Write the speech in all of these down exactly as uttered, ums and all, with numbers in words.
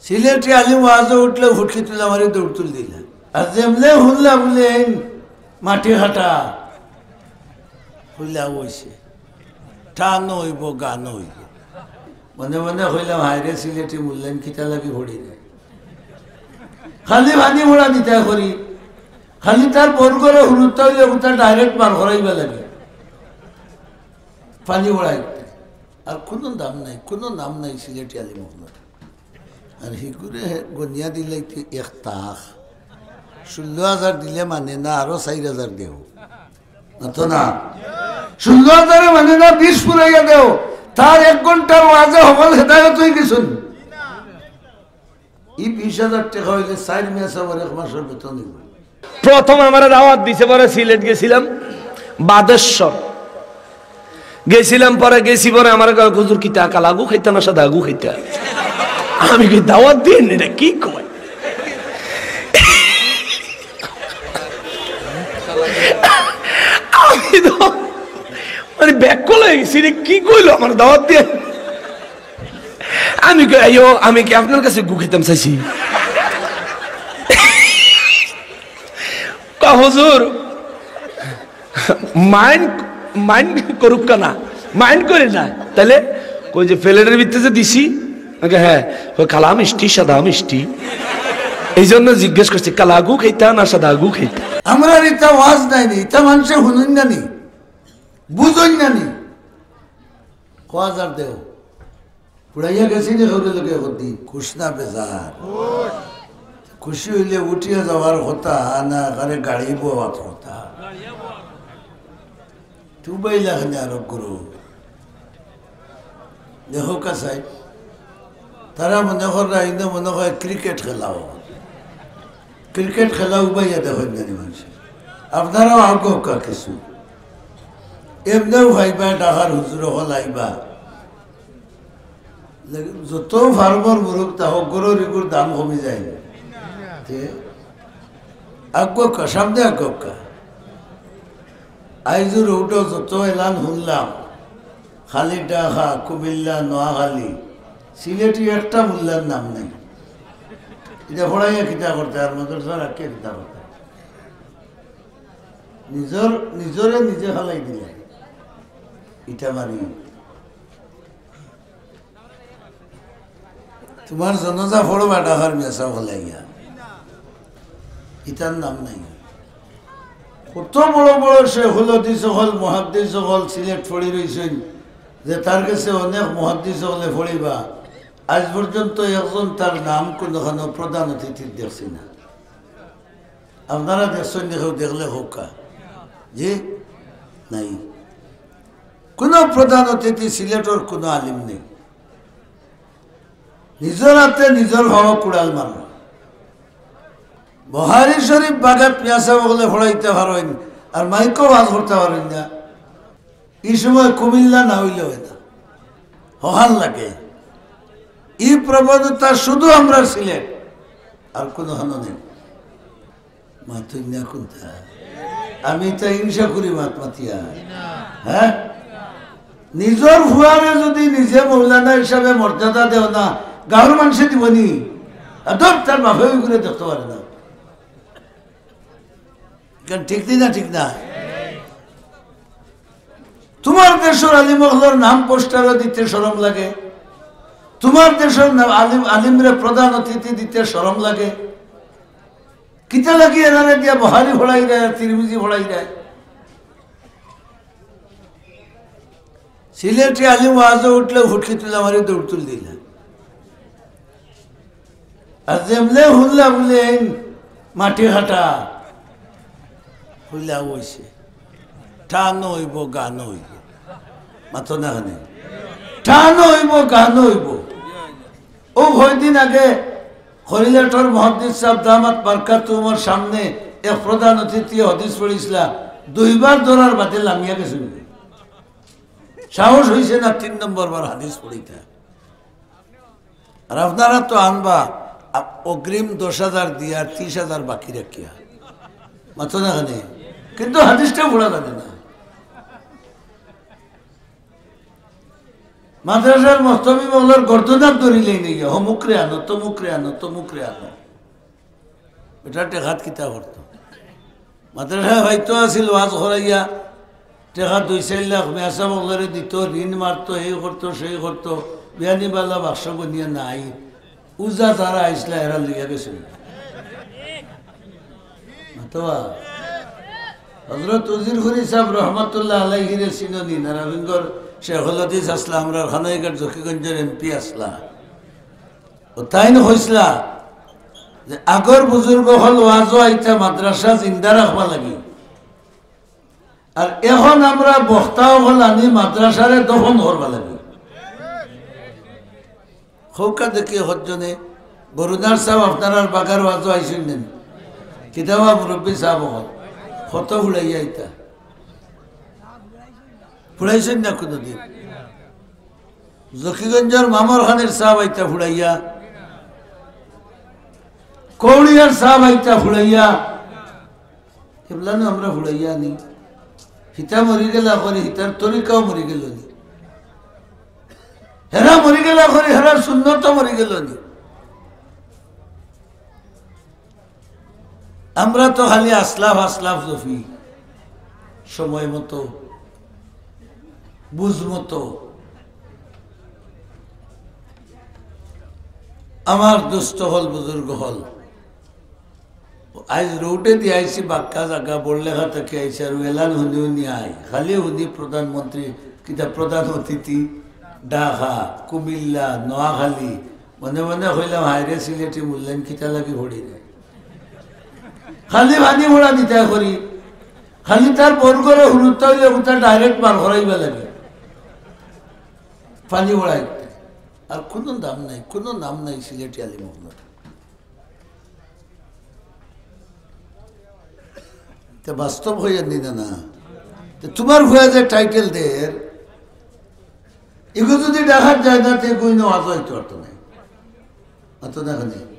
সিলেটি আলিম ওয়াজো উঠলে ফুটকি তুলা মারি দৌড় তুল দিলা। আর যেমনে হুনলা বুলে এইন মাটি কাটা, হুইলা অইছে। টানো অইবো, গানো অইবো। মনে মনে কইলাম, "হায় রে, সিলেটি মুল্লাইন কিতা লাগি পড়ি নাই।" খালি পানি মোড়া দিতা করি, খালি তার বউর ঘরে হুরুত্তা অইলে হুতা direct বার করাইবা লাগে। পানি মোড়া দিতে। আর কুনু দাম নাই, কুনু নাম নাই সিলেটি আলিম অকলর। আর হিগুরে গনিয়া দিলে কি এক তাক। ষোলো হাজার দিলে মানে না, আরো চাইর হাজার দেও। না তো না। ষোলো হাজারে মানে না, বিশ পুরাইয়া দেও। তার এক ঘন্টার ওয়াজে হকল হেদায়ত অই গেছইন। ই বিশ হাজার টেকা অইলে চাইর মিয়া সাবর এক মাসর বেতন অইবো। প্রথম আমারে দাওয়াত দিছে, পরে সিলেট গেছিলাম, বাদেশ্বর গেছিলাম, পরে গেছি, পরে আমারে কয়, "হুজুর, কিতা কালা গু খাইতা না সাদা গু খাইতা?" আমি কই, "দাওয়াত দিয়েন নি রে, কি কয়?" আমি তো মানে ব্যাকুল অই গেছি রে, কি কইলো আমার দাওয়াত দিয়ে? আমি কই, "আইও, আমি কি আপনার কাছে গু খাইতাম চাইছি?" কয়, "হুজুর, mind, mind করুক না, mind করি না।" তাইলে কই যে প্লেটের ভিতরে যে দিছি, আমাকে, "হ্যাঁ।" কয়, "কালা মিষ্টি, সাদা মিষ্টি?" এই জন্য জিজ্ঞেস করছি, "কালা গু খাইতা না সাদা গু খাইতা?" আমরার ইতা ওয়াজ নাই নি, ইতা মানষে হুনইন না নি, বুঝইন না নি। কয় হাজার দেও। পুড়াইয়া গেছি নি কেউরে লগে একদিন? খুশ না বেজার? খুশি অইলে উঠিয়া যাওয়ার কথা, না কারে গাড়ি বওয়াত কথা। তুবাইলা খানে আরো গুরু। দেখো কাছাই, তারা মনে কররা, ইনো মনে হয় ক্রিকেট খেলাও। ক্রিকেট খেলা উবাইয়া দেখইন জানি মানষে। আপনারাও আগুকা কিছু। এমনেও ভাইবা ঢাকার হুজুর অকল আইবা। লেকিন যত ফার্মর মুরগ তা হকলর ইগুর দাম কমি যায় না। তে আগুকা, সামনে আগুকা। আইজুর উঠো যত এলান হুনলাম, খালি ঢাকা, কুমিল্লা, নোয়াখালী, সিলেটি একটা মুল্লার নাম নাই। ইটা পড়াইয়া কিতা করতে, আর মাদ্রাসা রাখিয়া কিতা করতে? নিজর, নিজরে নিজে ফালাই দিলে। ইটা মানি। তুমার জনাজা পড়বা ঢাকার মেসাব ফালাইয়া। ইটার নাম নাই। কত বড় বড় শেখুল হাদিস অকল, মুহাদ্দিস অকল সিলেট পড়ি রইছইন, যে তার গেছে অনেক মুহাদ্দিস অকলে পড়িবা। আইজ পর্যন্ত একজন তার নাম কুনুখানো প্রধান অতিথিত দেখছি না। আপনারা দেখছইন নি কেউ? দেখলে কউক্কা। জি? নাই। কুনু প্রধান অতিথি সিলেটর কুনু আলিম নাই। নিজর আতে নিজর পাও কুড়াল মাররা। বুখারী শরীফ বাগাত মিয়া সাব অকলে পড়াইতা পারইন, আর মাইকো ওয়াজ করতা পারইন না। ই সময় কুমিল্লা না অইলে অয় না, অখান লাগে। ই প্রবণতা শুধু আমরার সিলেট, আর কুনুখানো নাই। মাতইন না কুনতা? আমি তো হিংসা করি মাত মাতিয়া। হ্যাঁ? নিজর ফুয়ারে যুদি নিজে মৌলানা হিসাবে মর্যাদা দেও না, গাউর মানষে দিবো নি? আর ধর, তার বাপেও ইগুরে দেখতে পারে না। ইখান ঠিক নি না, ঠিক না? তুমার দেশর আলিম অকলর নাম পোস্টারো দিতে শরম লাগে, তুমার দেশর না-, আলিম, আলিমরে প্রধান অতিথি দিতে শরম লাগে। কিতা লাগি এরারে দিয়া বুখারী পড়াইরায়, তিরমিজি পড়াইরায়? সিলেটি আলিম ওয়াজো উঠলে ফুটকি তুলা মারি দৌড় তুল দিলা। আর যেমনে হুনলা বুলে এইন মাটি কাটা, হুইলা অইছে। টানো অইবো, গানো অইবো। মাতো না খানে। টানো অইবো, গানো অইবো। অউ কয়দিন আগে খলিলাটর মুহাদ্দিস সাব দামাত বারকাতুহুমর সামনে এক প্রধান অতিথি হাদিস পড়িছলা, দুইবার ধরার বাদে লামিয়া গেছে। সাহস অইছে না তিন নম্বর বার হাদিস পড়িতা। আর আপনারা তো আনবা, আপ-, অগ্রিম দশ হাজার দিয়া আর ত্রিশ হাজার বাকি রাখিয়া। মাতো না খানে। কিন্তু হাদিসটা পড়া জানে না। মাদ্রাসার মস্তবি মহলর গর্দনাত ধরিলেই নিয়া, "হো মুখরে আনো, তো মুখরে আনো, তো মুখরে আনো।" বেটা টেকাত কিতা করতো? মাদ্রাসায় হয়তো আছিল ওয়াজ করাইয়া, টেকা দুই চাইর লাখ মেসাব মহলরে দিত, ঋণ মারতো, এই করতো, সেই করতো, বিয়ানি বালা বাক্স বনিয়া নাই। উজা যারা আইসলা, এরা লইয়া গেছিল। অথবা হজরত উজিরখুরি সাহেব রহমতুল্লাহ আলাইহিরে চিননি, নারায়ণগঞ্জর শেখুল হাদিস আসলা, আমরার কানাইঘাট জকিগঞ্জর এমপি আসলা। ও তাইন কইসলা যে আগর বুজুর্গ অকল ওয়াজো আইতা মাদ্রাসা জিন্দা রাখবা লাগি, আর এখন আমরা বক্তা অকল আনি মাদ্রাসারে দফন করবা লাগি। খৌকা দেখি হজ্জনে, গরুনার সাহেব আপনারার বাগার ওয়াজো আইসইন নেন? কিতাবা মুরব্বী সাহেব অকল, কত ফুড়াইয়া আইতা? ফুড়াইছইন না কোনোদিন? জকিগঞ্জর মামর খানের সাহেব আইতা ফুড়াইয়া, কৌড়িয়ার সাহেব আইতা ফুড়াইয়া, এবলানো আমরা ফুড়াইয়া আনি। হিতা মরি গেলা করি, হিতার তরিকাও মরি গেল নি। হেরা মরি গেলা করি, হেরার সুন্নতও মরি গেল নি। আমরা তো খালি আসলাফ আসলাফ জফি, সময় মতো, বুঝ মতো। আমার দোস্ত অকল, বুজুর্গ অকল, আইজ রোডে দি আইছি, বাক্কা জাগা, বড়লেখা থাকি আইছি, আর এলান হুনি হুনি আই, খালি হুনি প্রধানমন্ত্রী, কিতা প্রধান অতিথি, ঢাকা, কুমিল্লা, নোয়াখালী, মনে মনে কইলাম, "হায়রে, সিলেটি মূল্যায়ন কিতা লাগি পড়ি নাই?" খালি পানি পড়া দিতা করি, খালি তার বরগরে হুরুত্তা অইলে হুতা direct বার করাইবা লাগে, পানি পড়াই। আর কোনো দাম নাই, কোনো নাম নাই সিলেটি আলিম অকলর। তে বাস্তব অইয়া নি না, না? তে তুমার ফুয়া যে টাইটেল দের, ইগু যদি ঢাকাত যায় না, তে ইগু ইনো আজ অইতো পারতো না। অত না খালি।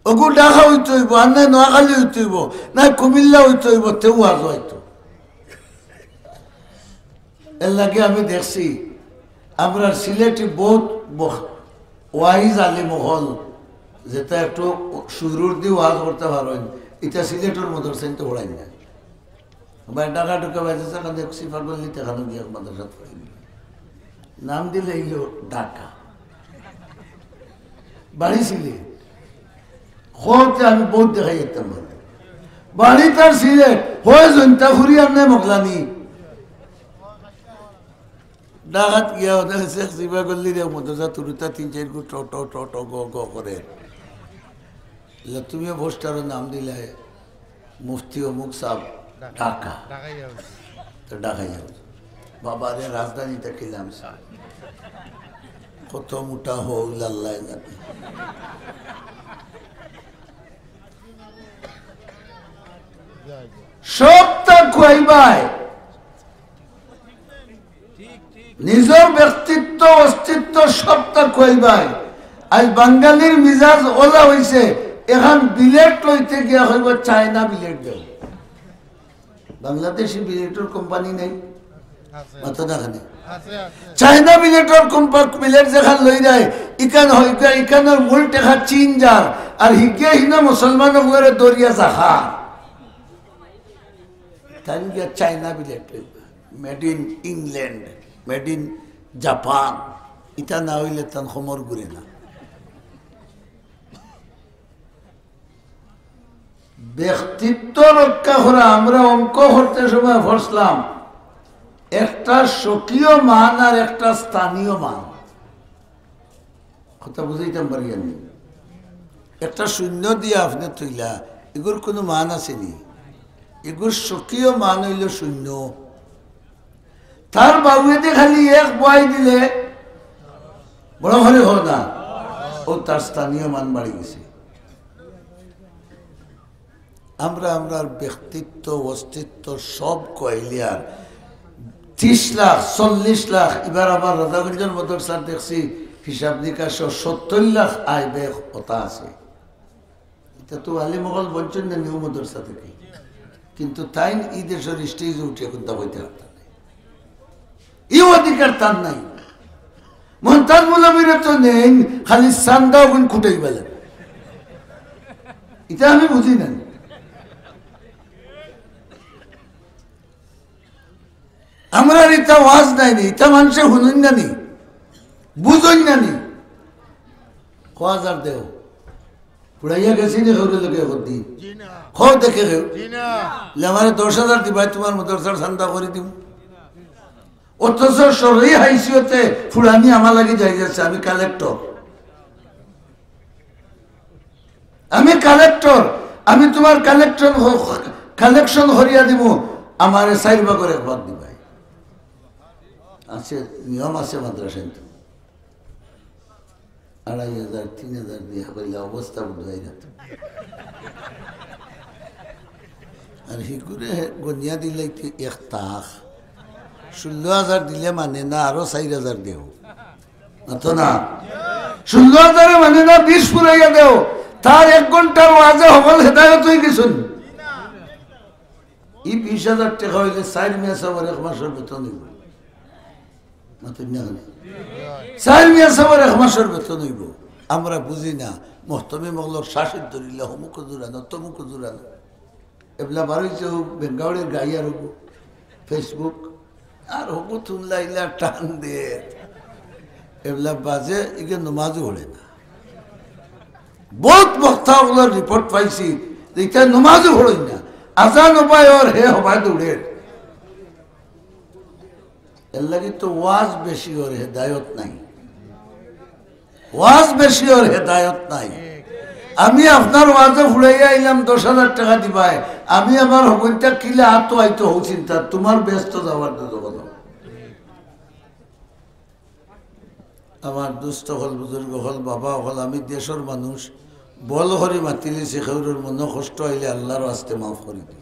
অগু ঢাকা অইতো অইবো, আর নায় নোয়াখালী অইতো অইবো, নায় কুমিল্লা অইতো অইবো, তেউ আজ অইতো। এর লাগি আমি দেখছি, আমরার সিলেটি বউত বখ-, ওয়াইজ আলিম অকল, যেটা একটু সুরুর দি ওয়াজ করতা পারইন, ইতা সিলেটর মাদ্রাসাইন্তে পড়াইন না। বা ঢাকা ঢুকা বাইরে যেখানে সিফা গল্লিতে খানো গিয়া মাদ্রাসাত পড়াইন। নাম দিলে ইলো ঢাকা। বাড়ি সিলেট। খোঁজে আমি বউত দেখাই যেতাম। বাড়ি তার সিলেট, হয় জৈন্তাপুরি আর নাই মকলানি। ঢাকাত গিয়া ওদের শেখ জিবা গল্লির এক মাদ্রাসা তুরুতা তিন চাইর গু ট ট ট ট গ গ করে। বলে, "তুমিও পোস্টারো নাম দিলায় মুফতি অমুক সাহেব ঢাকা।" ঢাকাই যাও। তো ঢাকাই যাও। বাবা রে, রাজধানীতে কিলাম সাহেব। কত মোটা হউল আল্লাহ জানে। সবটা খুয়াইবায়। নিজর ব্যক্তিত্ব, অস্তিত্ব সবটা খুয়াইবায়। আজ বাঙালির মিজাজ ওলা অইছে, এখন বিলেট লইতে গিয়া কইবো, "চায়না বিলেট দেও।" বাংলাদেশি বিলেটর কোম্পানি নাই? আছে। মাথা দেখা নেই। আছে, আছে। চায়না বিলেটর কোম্পা-, বিলেট যেখান লই যায়, ইখান হয় গিয়া, ইখানর মূল টেকা চীন যার, আর হিগে হিনা মুসলমান অকলরে দরিয়া জাখা। তাই গিয়া চায়না বিলেট লইবা, made in England, made in Japan, ইটা না অইলে তান খমর ঘুরে না। ব্যক্তিত্ব রক্ষা করা, আমরা অঙ্ক করতে সময় পড়ছিলাম, একটা স্বকীয় মান আর একটা স্থানীয় মান। কথা বুঝাইতাম পারি আমি? একটা শূন্য দিয়া আপনে থইলা, এগুর কোনো মান আছে নি? এগুর স্বকীয় মান অইলো শূন্য। তার বাউয়েদি খালি এক বয় দিলে বড় করি অয় না, ও তার স্থানীয় মান বাড়ি গেছে। আমরা, আমরার ব্যক্তিত্ব, অস্তিত্ব সব কইলিয়ার। ত্রিশ লাখ, চল্লিশ লাখ, এবার আমার রাজাগঞ্জর মাদ্রাসার দেখছি, হিসাব নিকাশ সত্তর লাখ আয় ব্যয় কথা আছে। ইটা তো আলিম অকল বলছেন না নিউ মাদ্রাসা থেকে, কিন্তু তাইন ই দেশর স্টেজে উঠে এখন দাবাইতে পারতা না। ইও অধিকার তার নাই। মন্তাজ মৌলবীরে তো নেইন, খালি চান্দা অগুন কুটাইবার লাগি। ইটা আমি বুঝি না। আমরার ইতা ওয়াজ নাই নি, ইতা মানষে হুনইন না নি, বুঝইন না নি। কয় হাজার দেও। ফুড়াইয়া গেছি নি কেউর লগে একদিন? জি না। কও দেখি কেউ। জি না। লে আমারে দশ হাজার দিবায়, তুমার মাদ্রাসার চান্দা করি দিমু। অথচ শরয়ী হাইসিয়তে ফুড়ানি আমার লাগি জায়েজ আছে, আমি কালেক্টর। আমি কালেক্টর, আমি তুমার কালেকশন, কালেকশন করিয়া দিমু, আমারে চাইর ভাগর এক ভাগ দিবায়। আছে, নিয়ম আছে মাদ্রাসাত। আড়াই হাজার, তিন হাজার দিয়া কইলে অবস্থা বুঝাই না তো। আর হিগুরে গনিয়া দিলে কি এক তাক। ষোলো হাজার দিলে মানে না, আরো চাইর হাজার দেও। মাতো না। ষোলো হাজারে মানে না, বিশ ফুরাইয়া দেও। তার এক ঘন্টার ওয়াজে হকল হেদায়ত অই গেছইন। ই বিশ হাজার টেকা অইলে চাইর মিয়া সাবর এক মাসর বেতন অইবো। মাতো না কেনে? চাইর মিয়া সাবর এক মাসর বেতন অইবো। আমরা বুঝি না, মহতমিম অকলর শাসিত ধরিলা, হমুক জুরানো, তমুক জুরানো। এবলা বারইছে হউক, বেঙ্গাউড়ের গাই আর হউক, Facebook, আর হউক তুমলা ইলা টান দে। এবলা বাজে, ইগে নমাজও পড়ে না। বউত বক্তা অকলর রিপোর্ট পাইছি, যে ইতা নমাজও পড়ইন না। আজান হবায় অর, হে হবায় দৌড়ের। এর লাগি তো ওয়াজ বেশি অর হেদায়ত নাই, ওয়াজ বেশি অর হেদায়ত নাই। আমি আপনার ওয়াজে ফুড়াইয়া আইলাম, দশ হাজার টেকা দিবায়, আমি আমার হকলটা কিলা আতো আইতো হউ চিন্তা, তুমার বেহেস্তো যাওয়ার দরকার। আমার দুস্ত অকল, বুজুর্গ অকল, বাবা অকল, আমি দেশর মানুষ, বল করি মাতিলিছি, কেউরর মনো কষ্ট অইলে আল্লার ওয়াস্তে মাফ করি দিও।